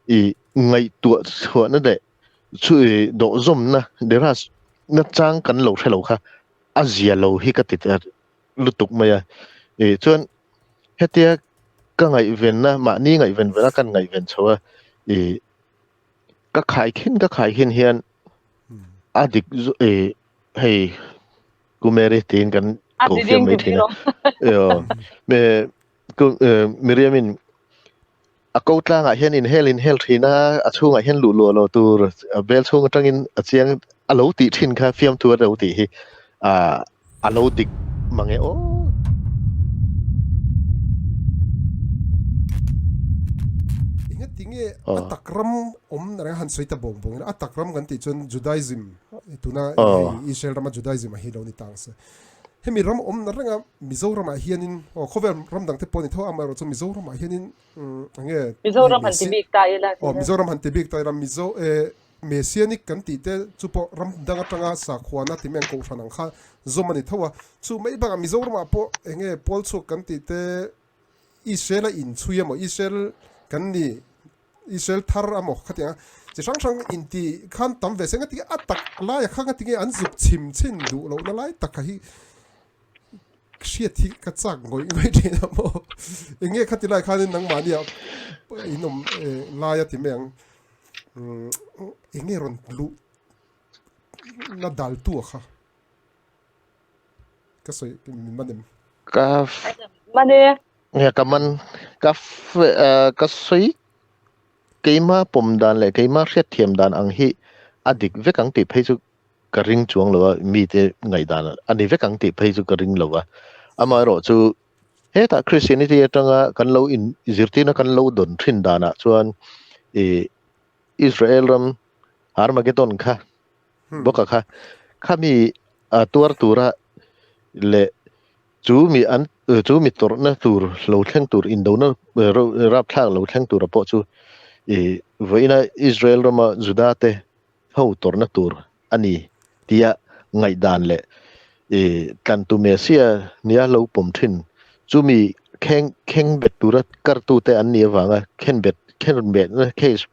I ngaihtuah chhuahna leh chu dawhzawmna deras na chang kan lo hre lo kha a zia lo hi ka ti ta lutuk mai a. I chuan hetia ka ngaihvenna mahni ngaihven vela kan ngaihven chho a i ka khaikhin ka khaikhin hian a dik i hei Kumeri tiin kan ko fiam mai thin a. Me Miriamin a ko tlangah hian inhel inhel thin a, a chhungah hian luh luah lo tur bel chhung atangin a chiang a lo tih thin kha fiamthu a lo tih hi a lo dik mange aw. Enga tinge a tak ram awm na reng han sawi ta bawng bawng ila a tak ram kan tih chuan Judaism tuna hei Israel rama Judaism a hi lo ni tang se. Hemi ram awm na renga Mizoramah hianin aw khawvel ram dang te pawh ni tho amaherawh chu Mizoramah hianin enge Mizoram han ti bik ta ila aw Mizoram han ti bik ta ila Mizo eh Messianic kan tih te chu pawh ram dang atanga sakhuana ti mai ang kohhran ang kha zawm a ni tho a chu mai bakah Mizoramah pawh enge Pawlchhuak kan tih te Israel a inchhui emaw Israel kan ni Israel thar a maw khatiang a chi hrang hrang inti khan tam ve se nga tinge a tak laia kha nga tinge an zuk chhim chhin duh lohna lai tak kha hi hriat hi ka chak ngawih ngawih thin a maw eng nge khati lai khanin nangmahni ah in awm lai a ti mai ang eng nge rawn luh na dal tu a kha ka sawi min man em ka man e Nge ka man ka ka sawi keima pawm dan leh keima hriatthiam dan ang hi a dik vek ang tih phei chu ka ring chuang lo a, mite ngaihdan a ni vek ang tih phei chu ka ring lo a. Amaherawh chu hetah Christianity atanga kan lo in zirtirna kan lo dawn thin danah chuan ih Israel ram Armageddon kha bawka kha khami a tuar tura leh Chu mi an chu mi tawrhna tur lo thleng tur indona rapthlak lo thleng tura pawh chu i vawiina Israel rama Juda te ho tawrhna tur a ni tia ngaihdan leh i tlantu Messia nia lo pawm thin chu mi kheng kheng bet tura kartute an nih avanga khenbet khenbetna case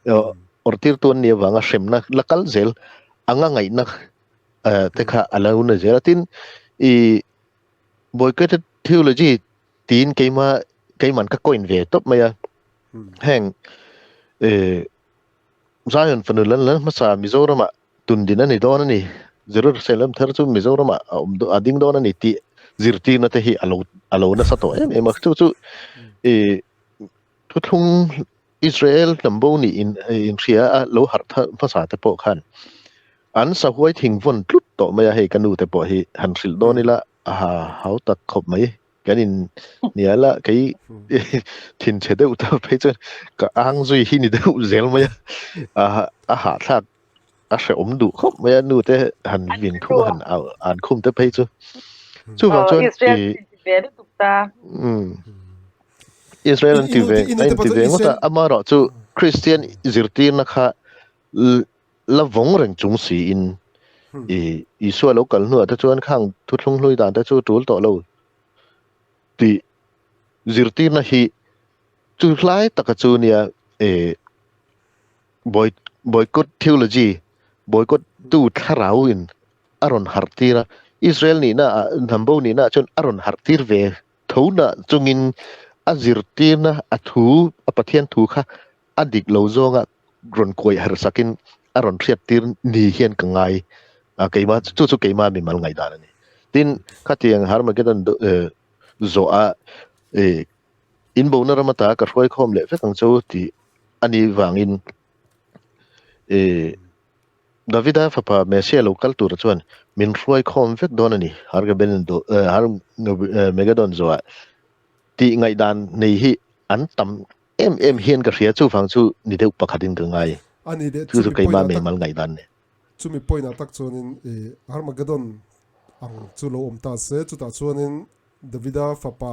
awrhtirtu an nih avanga hremna la kal zel anga ngaihna te kha a lo na zel a tin i boycotted theology tiin keima keiman ka coin ve tawp mai a heng e Zion fanu lan lan hmasa Mizorama tundin ani dawn ani Jerusalem thar chu Mizorama a awm a ding dawn ani tih zirtirna te hi alo alo nasa tawh em em a chu chu e thuthlung Israel hnam bo nih in inhria a lo harh hmasa te pawh khan an sahuai thing vawn tlut tawh mai a, hei ka nu te pawh hi han hrilh dawn ila a ha hau tak khawp mai kan in hnial a, kei thinchhe deuh ta phei chuan ka ang zui hi ni deuh zel mai a, a hahthlak a hrehawm duh khawp mai a nu te han vin khum a han an khum te phei chu chuvang chuan i Israel an ti ve a inti ve ngawt a, amaherawhchu Kristian zirtirna kha la vawng reng chung siin i Isua lo kal hnuah te chuan khang thuthlung hlui dan te chu tul tawh lo tih zirtirna hi chu hlai taka chu nia e boycott theology boycott tu thlarau in a rawn harh tir a, Israel nihna ah hnam bo nihna ah chuan a rawn harh tir ve tho na chungin a zirtirna a thu a Pathian thu kha a dik lo zawnga rawn kuaih harh sakin a rawn hriattir ni hian ka ngai a keima chu chu keima mimal ngaihdan a ni. Tin khatiang Harmageddon zawh a in bona ram ata ka hruai khawm leh vek ang chu tih a nih vangin Davida fapa Messia lo kal tura chuan min hruai khawm vek dawn a ni, Armageddon zawhah tih ngaihdan nei hi an tam em em hian ka hria, chuvang chu ni deuh pakhatin ka ngai. A ni leh, Chu chu keimah meimal ngaihdan ni. Chumi point ah tak chuanin Armageddon ang chu lo awm ta se, chutah chuanin Davida fapa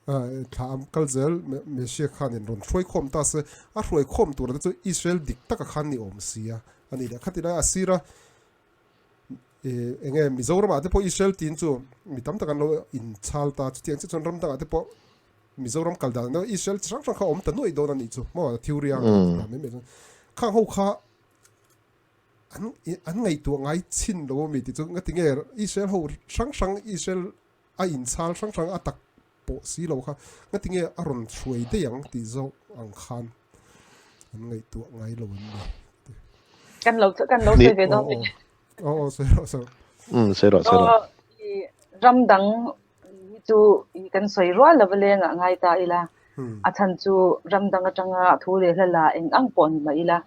thla a kal zel Messiah khanin rawn hruai khawm ta se, a hruai khawm tura te chu Israel dik taka khan ni awm si a, a ni leh khatilai a sir a eng nge Mizoramah te pawh Israel tin chu mi tam tak an lo inchhal ta, chutiang chiah chuan ram dangah te pawh Mizoram kal dan ang Israel chi hrang hrang kha a awm ta nuaih dawn a nih chu maw a theory a dan mai mai chuan khang ho kha an an ngaihtuah ngai chhin lo a mi tih chu ngati nge Israel ho hrang hrang Israel a inchhal hrang hrang a tak pawh si lo kha ngati nge a rawn hruai daih ang tih zawk ang khan an ngaihtuah ngai lo an ni. Kan lo kan lo sawi ve dawn mi. Aw aw sawi rawh sawi rawh. Um sawi rawh sawi rawh. Ram dang hi chu kan sawi rual lova lengah ngai ta ila a chhan chu ram dang atanga thu leh hla la eng ang pawh ni mah ila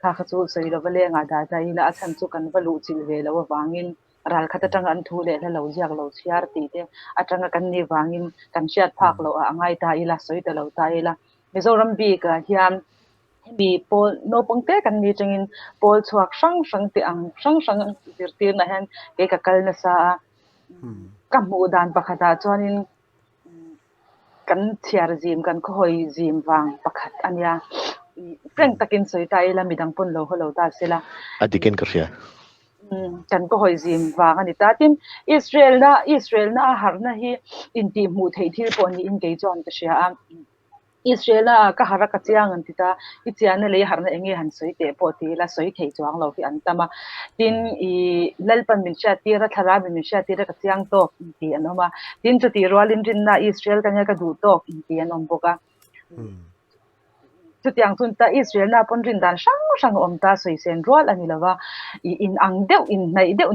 kha kha chu sawi lova lengah dah ta ila a chhan chu kan va luh chilh ve loh avangin ral khat atanga an thu leh hla lo ziak lo chhiar tih te atanga kan nih vangin kan hriat phak loh ah a ngai ta ila sawi ta lo ta ila Mizoram bik ah hian hemi pawl naupang te kan ni atangin pawl chhuak hrang hrang te ang hrang hrang zirtirna hian kei ka kal nasa a ka hmuh dan pakhat ah chuanin kan chhiar zim kan khawhawi zim vang pakhat a nia frank takin sawi ta ila midang pawn lo haw lo ta sela a dikin ka hria kan khawhawi zim vang a ni ta tin Israel na Israel na a harhna hi intih hmuh theih thil pawh niin kei chuan ka hria a. Israel-a ka harh a ka chiang an ti ta, i chiahna lei harhna eng nge han sawi teh pawh ti ila sawi thei chuang lo hi an tam a. Tin, i Lalpan min hriat tir a, Thlarau min hriat tir a ka chiang tawk ti an awm a. Tin, chutih rualin rinna Israel ka nia ka duh tawk ti an awm bawk a. Chutiang chu ta Israel-na pawn rin dan hrang hrang a awm ta, sawi sen rual a ni lo va, i inang deuh, inhnaih deuh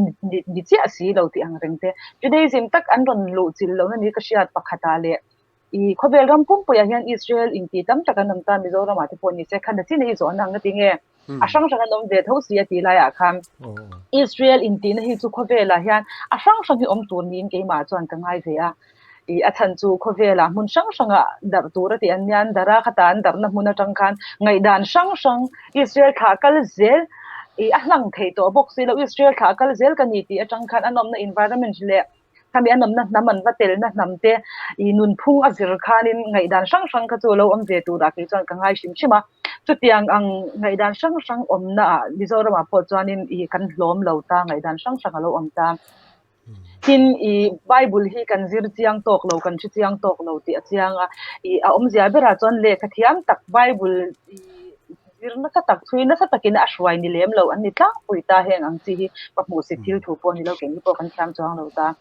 ni chiah si lo tih ang reng te. Judaism tak an rawn luh chilh lohna ni ka hriat pakhatah leh I khawvel ram pumpuiah hian Israel inti tam tak an awm ta, Mizoramah te pawh ni se khan nachin i zawhna ang nga tinge a hrang hrang an awm ve tho si a tih laiah khan Israel intihna hi chu khawvelah hian a hrang hrang hi awm tur niin keimah chuan ka ngai ve a. I a chhan chu khawvelah hmun hrang hrangah darh tur a tih an nia, an darh a, khata an darhna hmun atang khan ngaihdan hrang hrang Israel thlah kal zel i a hlang thei tawh bawk si lo, Israel thlah kal zel ka ni tih atang khan an awmna environment leh Khami an awmna hnam an va telna hnam te i nunphung a zir khanin ngaihdan hrang hrang kha chu lo awm ve turah kei chuan ka ngai hrim hrim a. Chutiang ang ngaihdan hrang hrang awmna ah Mizoramah pawh chuanin i kan hlawm lo ta, ngaihdan hrang hrang a lo awm ta. Tin, i Bible hi kan zir chiang tawk lo, kan hre chiang tawk lo tih a chiang a. I a awmzia berah chuan lehkha thiam tak Bible i zir nasa tak, chhui nasa takin a hruai ni lem lo an ni tlangpui ta heng ang chi hi ka hmuh si thil thu pawh ni lo keini pawh kan thiam chuang lo ta.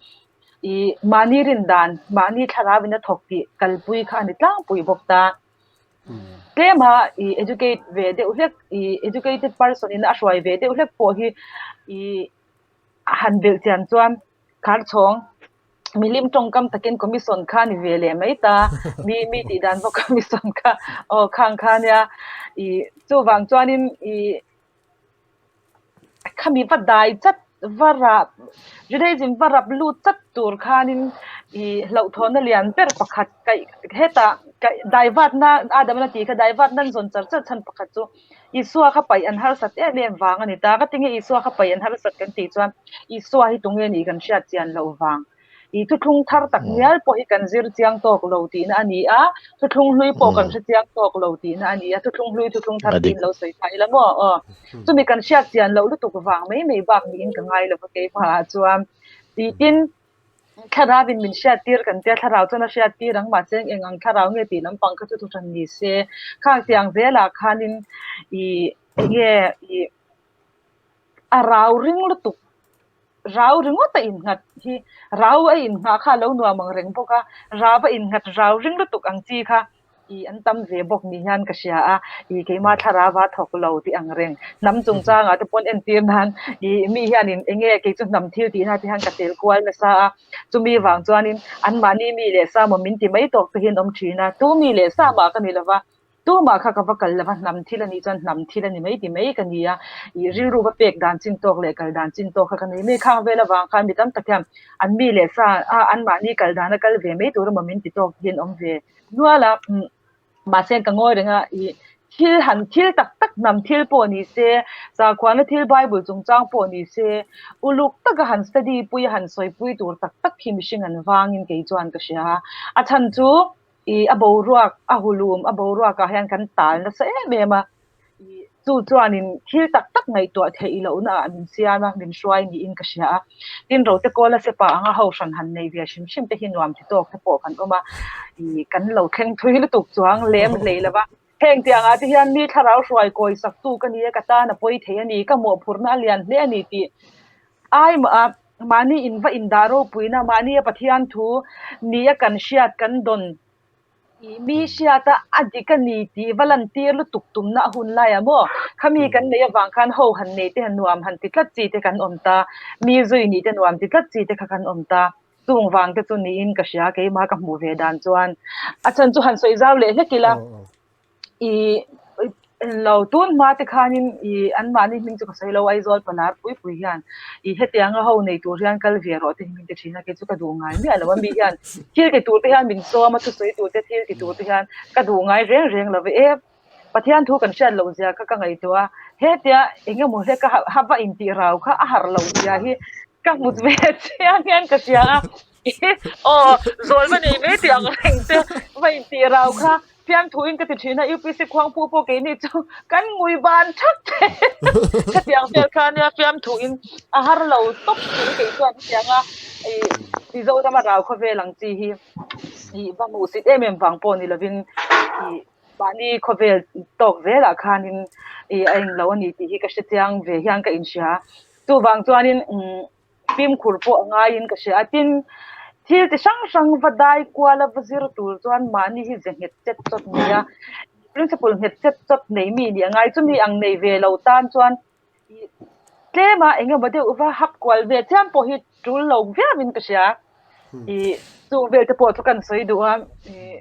I mahni rin dan, mahni thlarau in a thawk tih kalpui kha a ni tlangpui bawk ta. Tlem a i educate ve deuh hlek, i educated person in a hruai ve deuh hlek pawh hi i han belh chian chuan kharchhawng milim tawngkam takin commission kha ni ve leh mai ta mi mi tih dan bawk commission kha aw khang kha nia i chuvang chuanin i khami va dai chat va rah Judaism va rap lut chat tur khanin i hlauhthawnna lian ber pakhat kaih hetah kaih daivatna Adamana tih kha daivatna an zawn char char chhan pakhat chu Isua kha paih an harsat em em vang a ni ta. Ka tinge Isua kha paih an harsat kan tih chuan Isua hi tunge nih kan hriat chian loh vang. I thuthlung thar tak ngial pawh hi kan zir chiang tawk lo tihna a ni a, thuthlung hlui pawh kan hre chiang tawk lo tihna a ni a, thuthlung hlui thuthlung thar tiin lo sawi ta ila maw? Aw. Chumi kan hriat chian loh lutuk vang mai mai bak niin ka ngai lo va keimahah chuan. Titin Thlarau in min hriat tir kan tia, thlarau chuan a hriat tir ang mahse eng ang thlarau nge tih lampang kha chu thuhran ni se. Khang tiang zelah khanin i enge i a rau ring lutuk rau ringawt a innghat hi rau a inngah kha a lo nuam ang reng bawk a, rau a innghat rau ring lutuk ang chi kha I an tam ve bawk ni hian ka hria a, i keimah thlarau a thawk lo tih ang reng. Hnam chungchangah te pawn entir nan i mi hianin eng nge kei chu hnam thil tihna te hian ka tel kual nasa a, chumi vang chuanin anmahni mi leh sa maw min ti mai tawk te hian awm thin a, tu mi leh sa mah ka ni lova, tumah kha ka va kal lova hnam thil a nih chuan hnam thil a ni mai ti mai ka ni a, i rilru va pek dan chin tawk leh kal dan chin tawk kha ka nei mai. Khang vel avang khan mi tam tak hian an mi leh sa a anmahni kal dana kal ve mai tur emaw min ti tawk te hian awm ve. Nual a, mahse ka ngawi reng a, i thil han thil tak tak hnam thil pawh ni se, sakhuana thil Bible chungchang pawh ni se, uluk taka han study pui a han sawipui tur tak tak hi mihring an vangin kei chuan ka hria a. A chhan chu i a boruak a hulum a boruakah hian kan tal nasa em em a, i. Chu chuanin thil tak tak ngaihtuah theih lohna ah min siam a, min hruai niin ka hria a. Tin, Rote Kawla sepa anga ho hran han nei ve hrim hrim te hi nuam ti tawk te pawh kan awm a, ih kan lo thleng thui lutuk chuang lem hlei lo va. Heng tiang ah te hian mi thlarau hruai kawi sak tu ka ni a, ka tan a pawi thei a ni, ka mawhphurhna a lian hle a ni tih ai mah a, mahni in va indah ropuina, mahni a Pathian thu ni a kan hriat kan dawn I mi hriat a, a dik a ni tih va lantir lutuk tumna a hun lai ah maw? Khami kan neih avang khan ho han nei te han nuam han ti tlat chi te kan awm ta, mi zui nih te nuam ti tlat chi te kha kan awm ta. Chung vang te chu niin ka hria keimah ka hmuh ve dan chuan. A chhan chu han sawi zau leh hlek ila. I lo tun hma te khanin i anmahni hming chu ka sawi lo Aizawl palar pui pui hian i hetianga ho nei tur hian kal ve rawh te hi min ti thin a kei chu ka duh ngai miah lo a mi hian thil ti tur te hian min sawm a thusawi tur te thil ti tur te hian ka duh ngai reng reng lo e Pathian thu kan hriat loh zia kha ka ngaihtuah a hetia engemaw hlek a va intih rau kha a harh loh zia hi ka hmu ve chiang hian ka hria a aw zawl va nei mai tih ang reng te va intih rau kha Fiamthu in ka ti thin a, UPC khuangpu pawh keini chu kan ngui ban thak thei. Hetiang vel kha ania fiamthu in a har lo tawp tih kei chuan hetiang a i Mizorama rau khawvel ang chi hi i va hmuhsit em em vang pawh ni lovin i mahni khawvel tawk zelah khanin i a englo a ni tih hi ka hrechiang ve hian ka inhria. Chuvang chuanin umm Fimkhur pawh a ngaiin ka hria a, tin, thil chi hrang hrang va dai kual a va zir tur chuan mahni hi ze nghet chet chawt nei a, principle nghet chet chawt nei mi nih a ngai. Chumi ang nei ve lo tan chuan ih tlema eng emaw deuh va hap kual ve chiam pawh hi tul lo viauin ka hria. Ih chung vel te pawh chu kan sawi duh a, ih.